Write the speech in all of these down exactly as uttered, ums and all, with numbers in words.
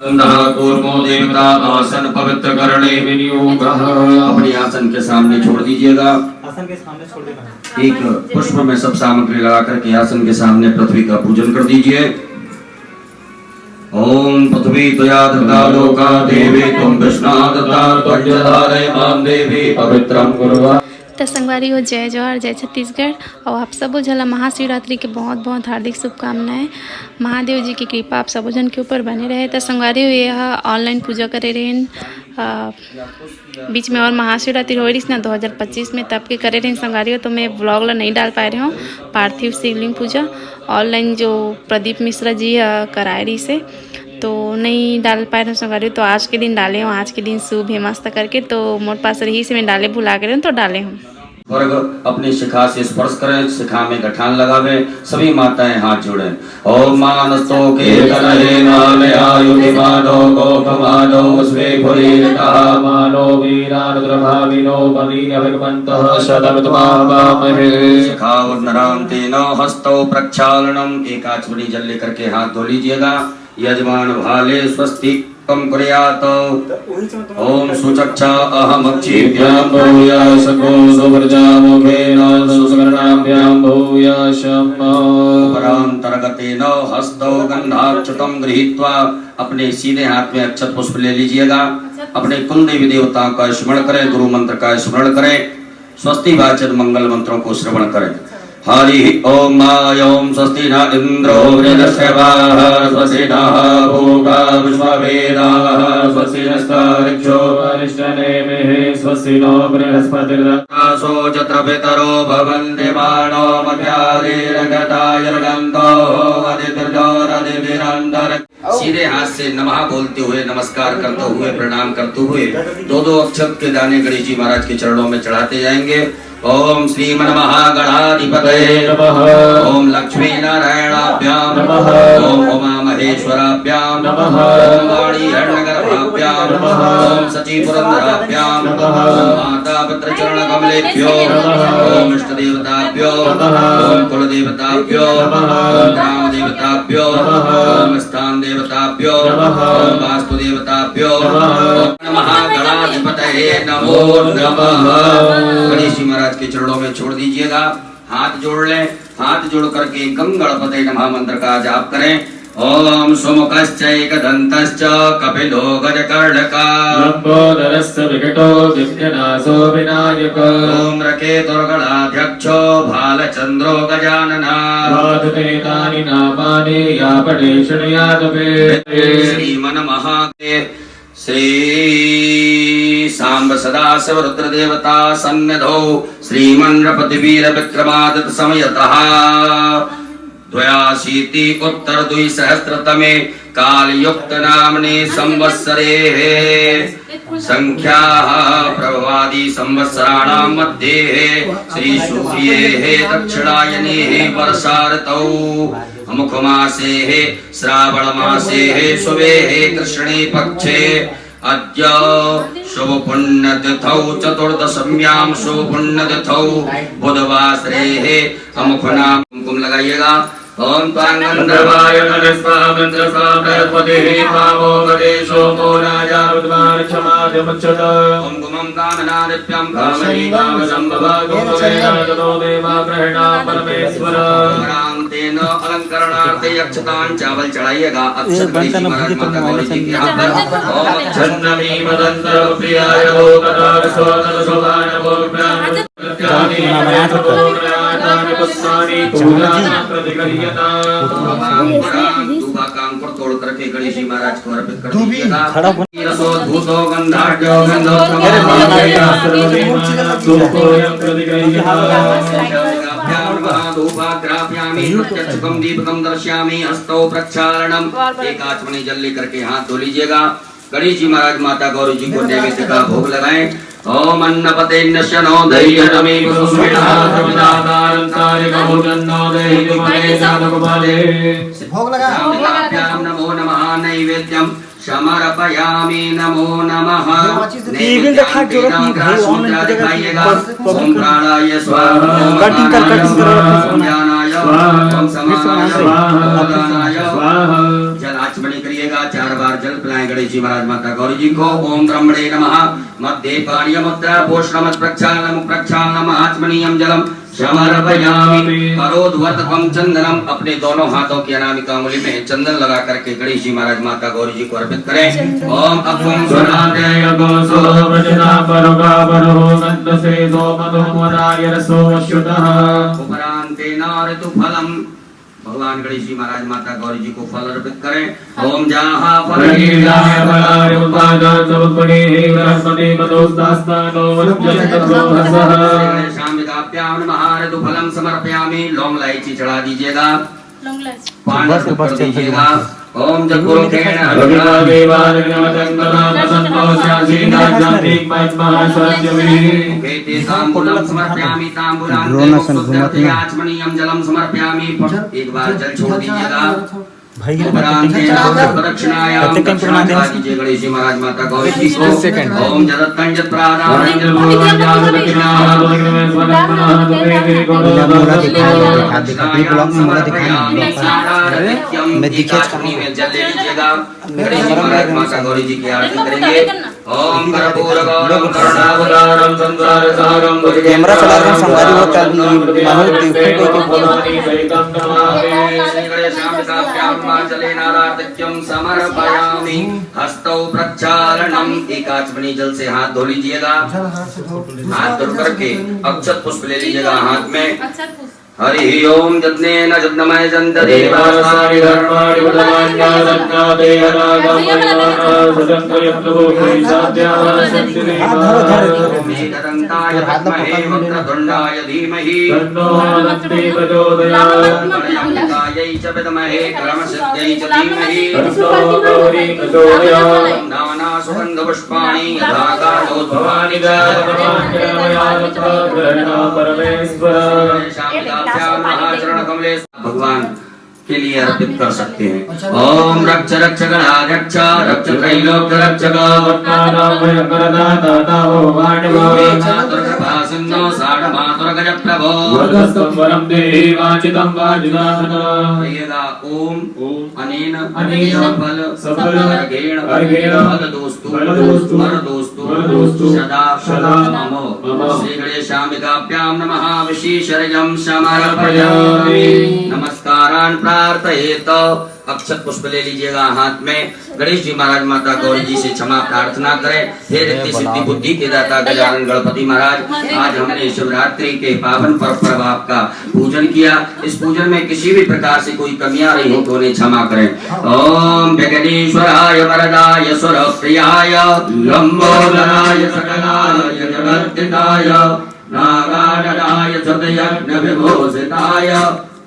गंधः कूर्मो देवता आसन पवित्र करणे विनियोगः। अपने आसन के सामने छोड़ दीजिएगा। आसन के सामने छोड़ देना है। एक पुष्प में सब सामग्री लगा करके आसन के सामने पृथ्वी का पूजन कर दीजिए। ओम पृथ्वी त्वया धृता लोका देवी त्वं विष्णा दत्ता त्वं च धारयमानं देवी पवित्रं कुरु। त संगवारी हो, जय जोहार, जय छत्तीसगढ़। और आप सबो झन ला महाशिवरात्रि के बहुत बहुत हार्दिक शुभकामनाएं। महादेव जी की कृपा आप सबो झन के ऊपर बने रहे। त संगवारी हो, ये ह ऑनलाइन पूजा करे रहिन, अ, बीच में और महाशिवरात्रि होए रहिस ना दो हज़ार पच्चीस में, तब के करे रहिन संगवारी हो, तो मैं ब्लॉग ला नहीं डाल पाए रहे हूँ। पार्थिव शिवलिंग पूजा ऑनलाइन जो प्रदीप मिश्रा जी ह कराए रहिस हे, तो नहीं डाल पाए रहे हूँ संगवारी हो, तो आज के दिन डाले हूँ। आज के दिन शुभ है मस्त करके, तो मोर पास रही से मैं डाले भुला गए रहे हूँ, तो डाले हूँ। वर्ग अपनी शिखा से स्पर्श करें, शिखा में गठान लगावें। सभी माताएं हाथ जोड़ें। ओम मानस्तोके कलहे मालयायुधि माधो कोपमाधो अस्मे फुलीरितः। मानो वीरानुद्रभाविनो मदीय भगवन्तः शतमितमाहवामहे। शिखा उन्नरान्तेन हस्तौ प्रक्षालनम्। एक आचमनी जल लेकर के हाथ धो लीजिएगा। यजमान भाले स्वस्ति कम कुर्यात। ओम सुचक्षा अहम अक्षिभ्याम भूयासको सुप्रजामुखेन सुसुवर्णाभ्याम भूयासम। उपरांतरगतेन हस्तौ गंधाक्षतं गृहीत्वा अपने सीधे हाथ में अक्षत पुष्प ले लीजिएगा। अपने कुल देवी देवताओं का स्मरण करें, गुरु मंत्र का स्मरण करें। स्वस्ति वाचन मंगल मंत्रों को श्रवण करें। हरि ओम। मा ओम स्वस्ति न इंद्रो वृद्धश्रवाः स्वस्ति नः पूषा विश्ववेदाः स्वस्ति नस्तार्क्ष्यो अरिष्टनेमिः स्वस्ति नो बृहस्पतिर्दधातु। सो च पितरो भवन्ति मानो मध्यादीर्घतायुर्गन्तो अतिद्रुतोरतिभिरन्तर्। सीधे हाथ से नमः बोलते हुए, नमस्कार करते हुए, प्रणाम करते हुए दो दो अक्षत के दाने गणेश जी महाराज के चरणों में चढ़ाते जाएंगे। ओम श्रीमन महागणाधिपतये नमः। ओम लक्ष्मी नारायणाभ्याम नमः। ओम उमा महेश्वराभ्याम नमः। ओम वाणी हिरण्यगर्भाभ्याम नमः। ओम सची पुरंदराभ्याम नमः। ओम माता पुत्र चरण कमलेभ्यो नमः। ओम इष्ट देवताभ्यो नमः। ओम कुल देवताभ्यो नमः। ओम ग्राम देवताभ्यो नमः। ओम स्थान देवताभ्यो नमः। ओम वास्तु देवताभ्यो नमः। ओम महागणाधिपतये नमो नमः। गणेश जी महाराज के चरणों में छोड़ दीजिएगा, हाथ जोड़ लें। हाथ जोड़ करके गंग गणपतये नमः मंत्र का जाप करें। ओम सुमुखश्चैकदंतश्च कपिलो गजकर्णक। लंबोदरस्य विकटो विघ्ननाशो विनायक। ओम रकेतुर्गणाध्यक्षो भालचंद्रो गजानन। वादते तानि नामानि या पठे शृणुयादपि। श्रीमन महा श्री सांब सदाशिव रुद्र देवता सन्निधौ श्रीमन्नृपतिवीर विक्रमादित्य समयतः द्वयाशीति उत्तर द्विसहस्रतमे कालयुक्त नामने संवत्सरेः संख्याः प्रभवादि संवत्सराणां मध्येः श्री सूर्येः दक्षिणायनेः वर्षा ऋतौ मुखमासेः श्रावण मासेः शुभेः कृष्णे पक्षे अद्य शुभ पुण्य तिथौ चतुर्दश्यां शुभ पुण्य तिथौ बुधवासरेः अमुख नाम कुमकुम लगाइएगा। ओम त्वां गंधर्वाय स्वाहा मंत्र स्वाहा बृहस्पतिः पावो गते सोमो राजा रुद्रमार्चमाद्यमुच्यत। ओम गुमं कामनादिभ्यं कामही कामसंभवा धूमकेतुना ततो देवा गृह्णाम परमेश्वर। तेन अलंकरणार्थे अक्षतां चावल चढ़ाइएगा। अक्षत गणेश जी महाराज माता गौरी जी के हाथ पर। ओम अक्षत छन्नमी मदंतरप्रियाय लोकतार सोदर शोभान भोग्यान प्रत्यानि पुष्पाणि पूजान प्रतिगृह्यता। धूपा का अंकुर तोड़ करके गणेश जी महाराज को अर्पित कर दीजिएगा। रसोद्भूतो गंधाढ्यो गंधोत्तमो धूपोऽयं प्रतिगृह्यताम्। धूपाग्रापयामि प्रत्यक्षकं दीपकं दर्शयामि हस्तौ प्रक्षालनम्। एक आचमनी जल लेकर के हाथ धो लीजिएगा। गणेश जी महाराज माता गौरी जी को नैवेद्य का भोग लगाएं। ओम अन्नपतेन्नस्य नो देय्यतमे पुष्पिणः सविता तारन्तारिकभूतन्नो देहि तुमरे साधुपदे। भोग लगा। नमो नमः नैवेद्यं समर्पयामि नमो नमः। टीवी में देखा जरूरत नहीं भाई, ऑनलाइन पूजा दिखाइएगा। ओम प्राणाय स्वाहा, ओम कटिंग कर, कटिंग कर। ओम ज्ञानाय स्वाहा, ओम समानाय स्वाहा, ओम उदानाय स्वाहा। जल आचमनी करिएगा, चार बार जल पिलाएं गणेश जी महाराज माता गौरी जी को। ओम ब्रह्मणे नमः। मध्ये पानीय मुद्रा पोषण मत प्रक्षालनम प्रक्षालनम आचमनीयम जलम समर्पयामि। करोद्वर्तकम चंदनम, अपने दोनों हाथों की अनामिका उंगली में चंदन लगा करके गणेश जी महाराज माता गौरी जी को अर्पित करें। ओम अग्वम स्वराते यगो सो प्रजता परुगा परुहो गंध से दो मधुमराय रसो अश्युतः। उपरांते नारतु फलम, भगवान गणेश जी महाराज माता गौरी जी को फल अर्पित करें। ओम जाहा फल प्रकीर्णाय फलाय उत्पादान समुत्पन्नेहि बृहस्पति मधुस्तास्तानो वज्रतमोहसः। श्री गणेशाम्बिकाभ्यां नमः। ऋतु फलं समर्पयामि। लौंग इलायची चढ़ा दीजिएगा। लौंग इलायची। पान बस, अर्पित बस, कर चल, चल, दीजिएगा। बस। ओम जपुरुखेण भगवानेवाग्निमतंगमः प्रसन्नो साध्यमिः। मुखे ते तांबूलं समर्पयामि। तांबूलांते ड्रोन असन घूमत ना। आचमनीयं जलं समर्पयामि। एक बार जल छोड़ दीजिएगा। भैया, उपरांते प्रदक्षिणायां कते कन दक्षिणा चढ़ा दीजिए गणेश जी महाराज माता गौरी जी को। ओम जदत्तं जत्प्रादानं जत्पूर्वं जातदक्षिणाः। मैं दिखे। आरती में जल ले लीजिएगा। गणेश जी महाराज माता गौरी जी की आरती करेंगे। ओम कर्पूर गौरम करुणावतारम संसार सारम कैमरा चला रहे हैं संगवारी हो, तब ये माहौल देखो, कोई के बोलो। श्री गणेशाम्बिकाभ्याम मांजलेनारार्धक्यम समर्पयामि। हस्तौ प्रक्षालनम, एक आचमनी जल से हाथ धो लीजिएगा। हाथ धो करके अक्षत पुष्प ले लीजिएगा हाथ में। हरि ओम। यज्ञेन यज्ञमयजन्त देवास्तानि कर्माणि कृतवान्या सन्ता देहरागामयमाना सदन्त यज्ञभूमि साध्याः सन्ति देवाः। मेघदन्ताय विद्महे वक्रतुण्डाय धीमहि तन्नो हनुमन्ति प्रचोदयात्। गणेशाम्बिकायै च विद्महे कर्मसिद्ध्यै च धीमहि तन्नो गौरी प्रचोदयात्। नानासुगन्धपुष्पाणि यथाकालोद्भवानि च। परमेश्वर। भगवान के लिए अर्पित कर सकते हैं। ओम रक्ष रक्ष गणाध्यक्ष रक्ष त्रैलोक्य रक्षक। दुर्गपासिन्नो साढ़ मातुर गज प्रभो। वरदस्तं वरं देहि वांछितं वांछितार्थं। कहिएगा ओम। ओम। अनेन अनेन सफल सफल अर्घेण अर्घेण फलदोस्तु फलदोस्तु वरदोस्तु वरदोस्तु सदा सदा मम। मम। श्री गणेशाम्बिकाभ्यां नमः विशेषरजं समर्पयामि। नमस्कारान् प्रार्थयेत। अक्षत पुष्प ले लीजिएगा हाथ में। गणेश जी महाराज माता गौरी जी से क्षमा प्रार्थना करें। हे रिद्धि सिद्धि बुद्धि के दाता गजानन गणपति महाराज, आज हमने शिवरात्रि के पावन पर्व पर आपका पूजन किया। इस पूजन में किसी भी प्रकार से कोई कमियां रही हो तो उन्हें क्षमा करें। ओम विघ्नेश्वराय वरदाय सुरप्रियाय लंबोदराय सकलाय जगद्धिताय नागाननाय सतयज्ञ विभूषिताय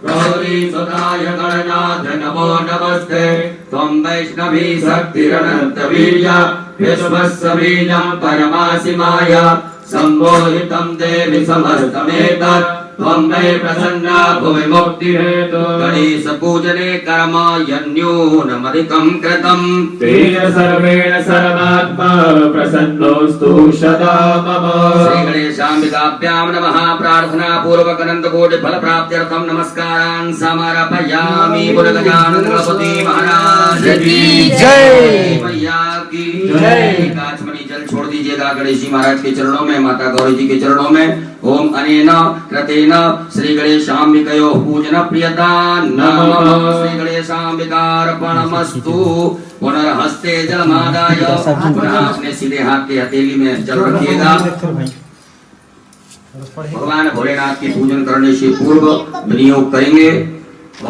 गौरीसुताय गणनाथ नमो नमस्ते। त्वं वैष्णवी शक्तिरनन्तवीर्या विश्वस्य बीजं परमासि माया। सम्मोहितं देवि समस्तमेतत् त्वं मे प्रसन्ना भुवि मुक्तिहेतु। गणेशपूजने कर्म यन्न्यूनमधिकं कृतम्। तेन सर्वेण सर्वात्मा प्रसन्नोऽस्तु सदा मम। श्री गणेशाम्बिकाभ्यां नमः। प्रार्थना पूर्वक अनंत कोटि फल प्राप्त्यर्थं नमस्कारान् समर्पयामि। बोल गजानन गणपति महाराज की जय। मैया की जय। एक आचमनी जल छोड़ दीजिएगा गणेश जी महाराज के चरणों में, माता गौरी जी के चरणों में। ओम अनेन कृतेन श्री गणेशाम्बिकयोः पूजन प्रियता नमः। श्री गणेशाम्बिकार्पणमस्तु। पुनर्हस्ते जलमादाय, पुनः अपने सीधे हाथ के हथेली में जल रखिएगा। भगवान भोलेनाथ की पूजन करने से पूर्व विनियोग करेंगे।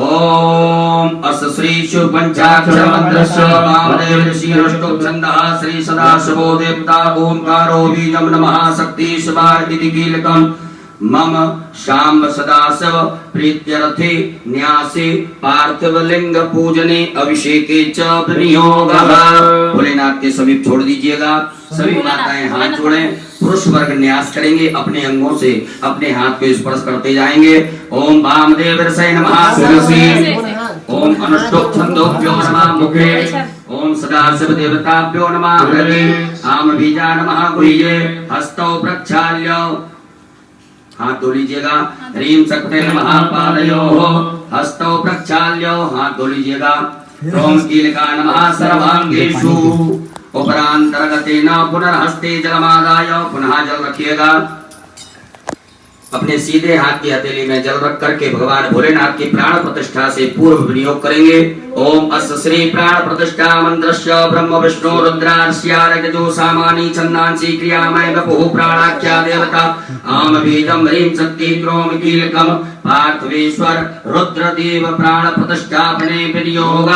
ओम अस श्री शिव पंचाक्षर मंत्रस्य वामदेव ऋषि अनुष्टुप छंदः श्री सदाशिवो देवता ओमकारो बीजम नमः शक्ति शिवाय इति कीलकम मम शाम्ब सदाशिव प्रीत्यर्थे न्यासे पार्थिव लिंग पूजने अभिषेके च विनियोगः। भोलेनाथ के समीप छोड़ दीजिएगा। सभी माताएं हाथ जोड़ें, पुरुष वर्ग न्यास करेंगे, अपने अंगों से अपने हाथ को स्पर्श करते जाएंगे। ओम वामदेव ऋषये नमः शिरसि, ओम अनुष्टुप छंदोभ्यो नमः मुखे, ओम सदाशिव देवताभ्यो नमः हृदये, आम बीजा नमः गुह्ये, हस्तौ प्रक्षाल्य हाथ धो लीजिएगा। ह्रीं शक्ते नमः पादयोः, हस्तौ प्रक्षाल्य हाथ धो लीजिएगा। क्रोम कीलका नमः सर्वांगेषु। उपरांतर्गतेन पुनर्हस्ते जलमादाय, पुनः जल रखिएगा। अपने सीधे हाथ की हथेली में जल रख करके भगवान भोलेनाथ की प्राण प्रतिष्ठा से पूर्व विनियोग करेंगे। ओम अस्य श्री प्राण प्रतिष्ठा मंत्रस्य ब्रह्म विष्णु रुद्रार्ष्यारगजो सामानी छंदांसी क्रियामय वपुः प्राणाख्या देवता आम बीजम ह्रीं शक्ति क्रोम कीलकम पार्थवेश्वर रुद्रदेव प्राण प्रतिष्ठापने विनियोग।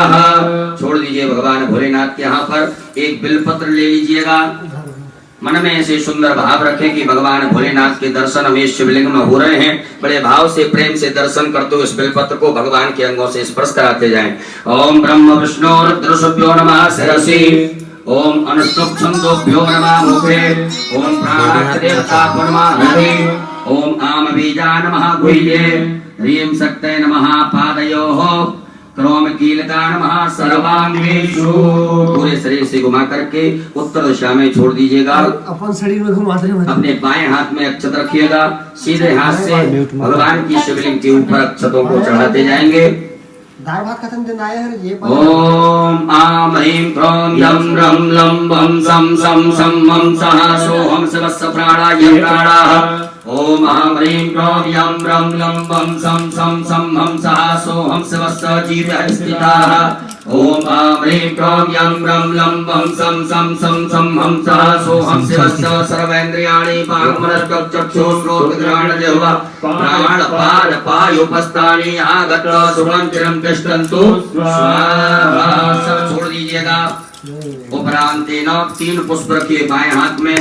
छोड़ दीजिए भगवान भोलेनाथ के यहाँ पर एक बिलपत्र ले लीजिएगा। मन में ऐसे सुंदर भाव रखें कि भगवान भोलेनाथ के दर्शन हमें शिवलिंग में हो रहे हैं। बड़े भाव से, प्रेम से दर्शन करते हुए इस बिलपत्र को भगवान के अंगों से स्पर्श कराते जाएं। ओम ब्रह्म विष्णु रुद्र शुभ्यो नमः शिरसि। ओम अनुष्टुप छंदोभ्यो नमः मुखे। ओम प्राणाख्य देवता नमः हृदि। ओम आम बीजा नमः गुह्ये। ह्रीं शक्तये नमः पादयोः। क्रोम कीलका नमः सर्वांगेषु। पूरे शरीर से घुमा करके उत्तर दिशा में छोड़ दीजिएगा। अपन शरीर में घुमाते रहो। अपने बाएं हाथ में अक्षत रखिएगा, सीधे हाथ से भगवान की शिवलिंग के ऊपर अक्षतों को चढ़ाते जाएंगे। दाल भात खत्म दिन आए हैं ये। ओम आम ह्रीं क्रोम यम रम लम वम सम सम सम हम सः सोहम शिवस्य प्राणाय प्राणाः। ओम आम ह्रीं क्रोम यम रम लम वम सम सम सम हम सः सोहम शिवस्य जीवः स्थिताः। ओम आम ह्रीं क्रोम यम रम लम वम सम सम सम सम हम सः सोहम शिवस्य सर्वेंद्रियाणि वाक् मनश्चक्षुः श्रोत्र घ्राण जिह्वा प्राण पाद पायुपस्थानी आगत सुखं चिरं तिष्ठन्तु स्वाहा। सब छोड़ दीजिएगा। उपरांतेन तीन पुष्प रखिए बाएं हाथ में।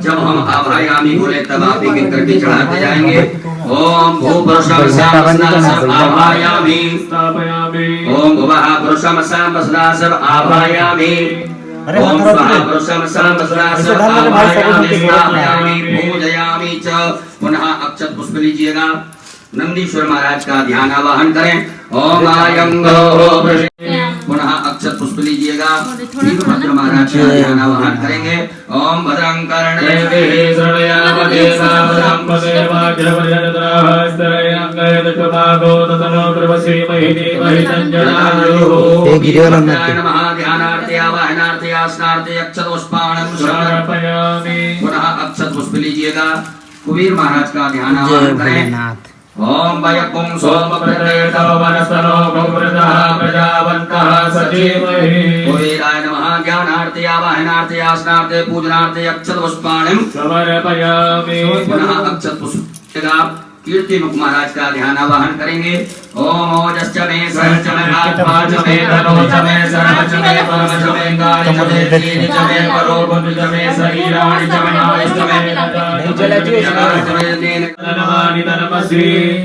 जब हम आभायामी बोले तब आप एक एक करके चढ़ाते जाएंगे। ओम भू पुरुषम साम सदा शिव आभायामी। स्थापयामि। ओम भुवः पुरुषम साम सदा शिव आभायामि। ओम स्वः पुरुषम साम सदा शिव आभायामि स्थापयामि पूजयामि च। पुनः अक्षत पुष्प लीजिएगा। नंदीश्वर महाराज का ध्यान आवाहन करें। ओम आयं गौः वृषे। पुनः अक्षत पुष्प लीजिएगा। वीरभद्र महाराज का ध्यान आवाहन करेंगे। ओम भद्रं कर्णेभिः शृणुयाम देवाः। एक गिरे वाला नमः ध्यानार्थे आवाहनार्थे आसनार्थे अक्षत पुष्पाणं समर्पयामि। पुनः अक्षत पुष्प लीजिएगा। कुबेर महाराज का ध्यान आवाहन करें। ओम वयपुं सोम प्रदेतो वनस्तनो कुमृतः प्रजावन्तः सजीमहि। कुबेराय नमः। ध्यानार्थे आवाहनार्थे आसनार्थे पूजनार्थे अक्षत पुष्पाणि समर्पयामि। पुनः अक्षत पुष्प कीर्ति मुख महाराज का ध्यान आवाहन करेंगे। ओम ओजश्च मे सहश्च मे वाग्मा च मे तनो च मे सर्व च मे कर्म च मे कार्य च मे सीरि च मे परो बुद्धि च मे शरीराणि च मे आयुश्च मे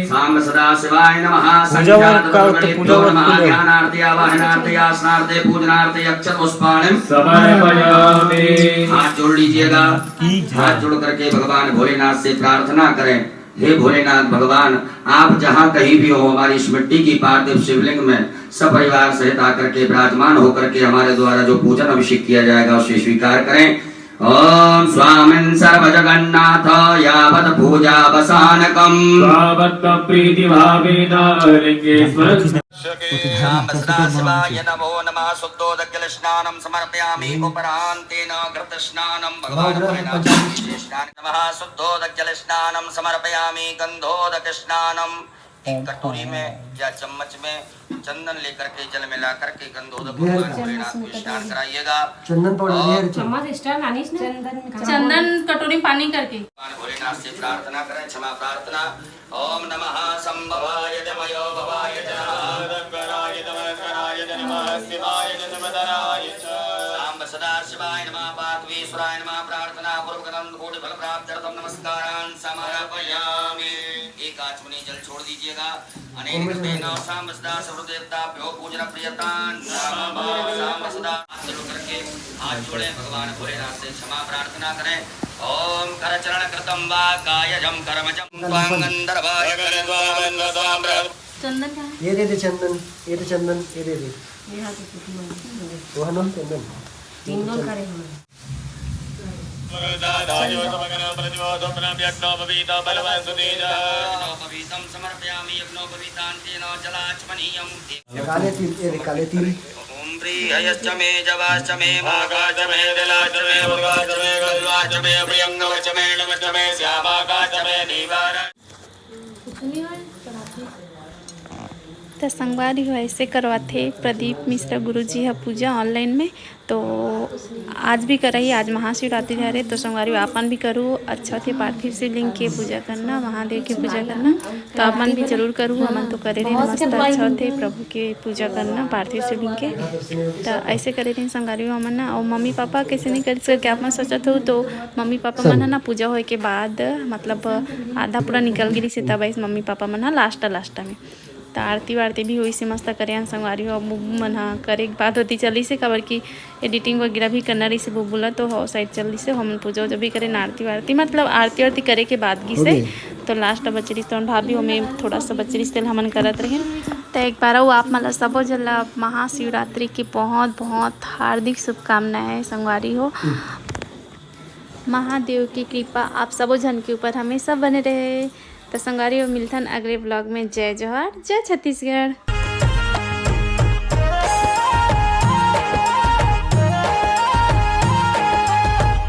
साम सदा शिवाय नमः। संख्यात नमः। ध्यानार्थे आवाहनार्थे आसनार्थे पूजनार्थे अक्षत पुष्पाणि समर्पयामि। हाथ जोड़ लीजिएगा। हाथ जोड़ करके भगवान भोलेनाथ से प्रार्थना करें। हे भोलेनाथ भगवान, आप जहाँ कहीं भी हो, हमारी इस मिट्टी की पार्थिव शिवलिंग में सपरिवार सहित आकर के विराजमान होकर के हमारे द्वारा जो पूजन अभिषेक किया जाएगा, उसे स्वीकार करें। ओम स्वामिन सर्व जगन्नाथ यावत पूजावसानकम। तावत्तम प्रीति भावेन लिंगेश्वर। शाम सदा शिवाय नमो नमः। शुद्धोदक जल स्नानं समर्पयामि। उपरांतेन घृत स्नानं भगवान भोलेनाथ को विशेष स्नान नमः। शुद्धोदक जल स्नानं समर्पयामि। गंधोदक स्नानं। एक कटोरी में या चम्मच में चंदन लेकर के, जल मिला करके गंधोदक भगवान भोलेनाथ को स्नान कराइएगा। चंदन पाउडर और चम्मच स्टैंड आनीस ना? चंदन कटोरी पानी करके भगवान भोलेनाथ से प्रार्थना करें, क्षमा प्रार्थना। ओम नमः संभवाय च मयोभवाय च नमः। शंकराय च वरकराय च नमः। शिवाय च शिवतराय च। सांब सदा शिवाय नमः। पार्थवीश्वराय नमः। प्रार्थना पूर्वक अनंत कोटि फल प्राप्त्यर्थम नमस्कारान समर्पयामि। एक आचमनी जल छोड़ दीजिएगा। अनेन कृतेन सांब सदा सर्वदेवताभ्यो पूजन प्रियतान नमः। सांब सदा हाथ चालू करके हाथ जोड़ें, भगवान भोलेनाथ से क्षमा प्रार्थना करें। ओम कर चरण कृतं वा कायजं कर्मजं त्वां गंधर्वाय चंदन कहाँ है? ये दे दे चंदन, ये दे चंदन, ये दे दे। ये हाथ में। वो है ना चंदन? तीन लोग खड़े हैं। यज्ञोपवीतं समर्पयामि। यज्ञोपवीतान्तेन जलाचमनीयम्। काले तिल, ए रे, काले तिल। ॐ प्रियश्च मे जवाश्च मे भागाश्च मे दिलाश्च मे उर्वाश्च मे कल्वाश्च मे प्रियङ्गवश्च मे णवश्च मे श्यामाकाश्च मे दीवार। त संगवारी हो, ऐसे करवाथे प्रदीप मिश्रा गुरुजी ह पूजा ऑनलाइन में। तो आज भी करही, आज महाशिवरात्रि हरे, तो संगवारी हो, आपन भी करू, अच्छा होथे पार्थिव शिवलिंग के पूजा करना, महादेव के पूजा करना। तो आपन भी जरूर करू, हमन तो करे रहे, मस्त अच्छा होथे प्रभु के पूजा करना पार्थिव शिवलिंग के। तो ऐसे करे रहे संगवारी हो हमन ना। और मम्मी पापा कैसे नहीं कर सके, आप मन सोचत हो, तो मम्मी पापा मन ह ना पूजा होए के बाद, मतलब, आधा पूरा निकल गे रिहिसे, तब ऐसे मम्मी पापा मन ह लास्ट लास्ट में। त आरती वारती भी होइसे, मस्त करे हन संगवारी हो। अब बुबू मन ह करे के बाद होती चलिसे, काबर कि एडिटिंग वगैरह भी करना रहिसे बुबू ला, तो हो साइड चल दिसे। हमन पूजा उजा भी करे न, आरती वारती, मतलब, आरती वारती करे के बाद गिसे। तो लास्ट बचे रिहिस, तो भाभी, ओमे थोड़ा सा बचे रिहिस, तेला हमन करत रहे। त एक बार अउ आप मन ला सबो झन ला महाशिवरात्रि की बहुत बहुत हार्दिक शुभकामनाएं संगवारी हो। महादेव की कृपा आप सबो झन के ऊपर हमेशा बने रहे। त संगवारी हो, मिलथन अगले ब्लॉग में। जय जोहार, जय छत्तीसगढ़।